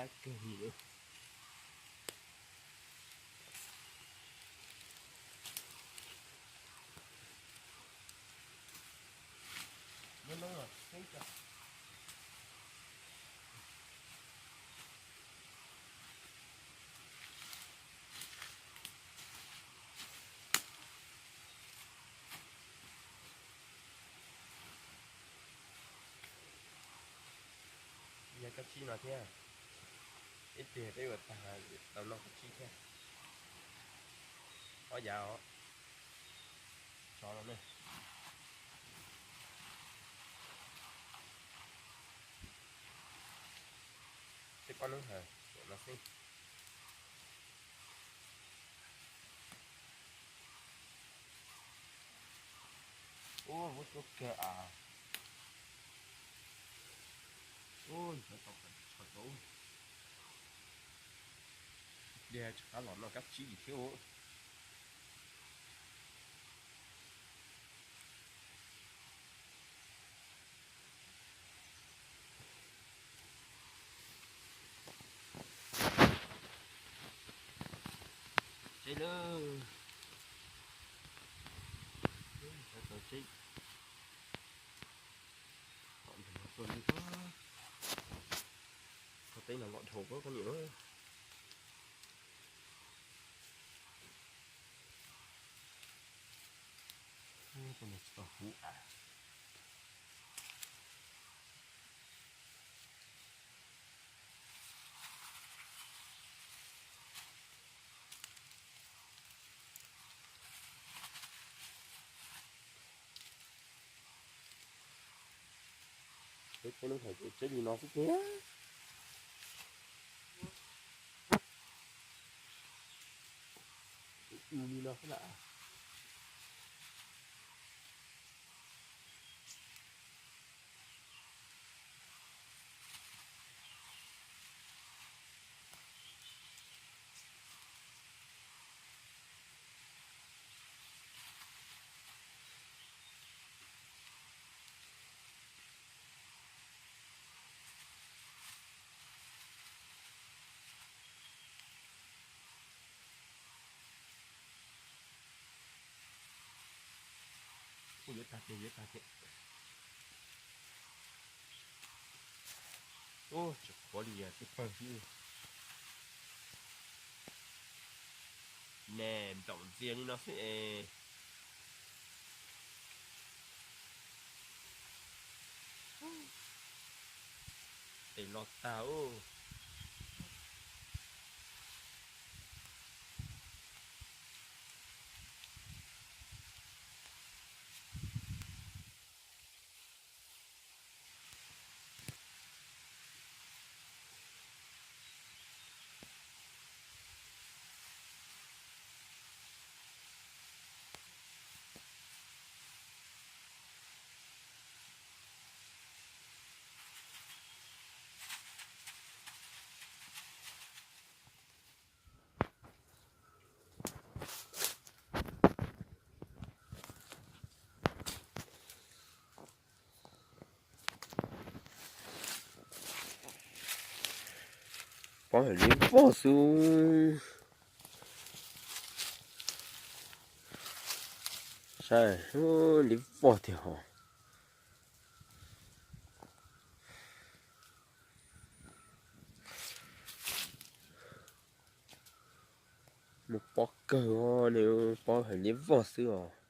Kawg li. Yog kab tsib no thiab. Ib pliag peb ua tag tau noj kab tsib thiab. Ob yav os. Tso no ne. Peb pob neeb hawm no xwb. Ub, muab cuab kawg as. Ub, tau tau. Pliag rov qab los noj kab tsib thiab. Tseb lawm. Tseb. Tom ntawm no tuaj li, qhov teb no loj dhau koj niam. Tsis tau huv. Peb pob neeb hawm ces tseb li no xwb tiag. Li no xwb lawm. Ua yuav tag tiag, yuav tag tiag. Ub, tsis qhuav li, tib pawg xwb. Nws nplaum ntxiag li no xwb es. Tes los tag ub. Pob hawm li vog xwb. Saib, li vog tiag hos. Muaj pob kawg os, nws pob hawm li vog xwb os.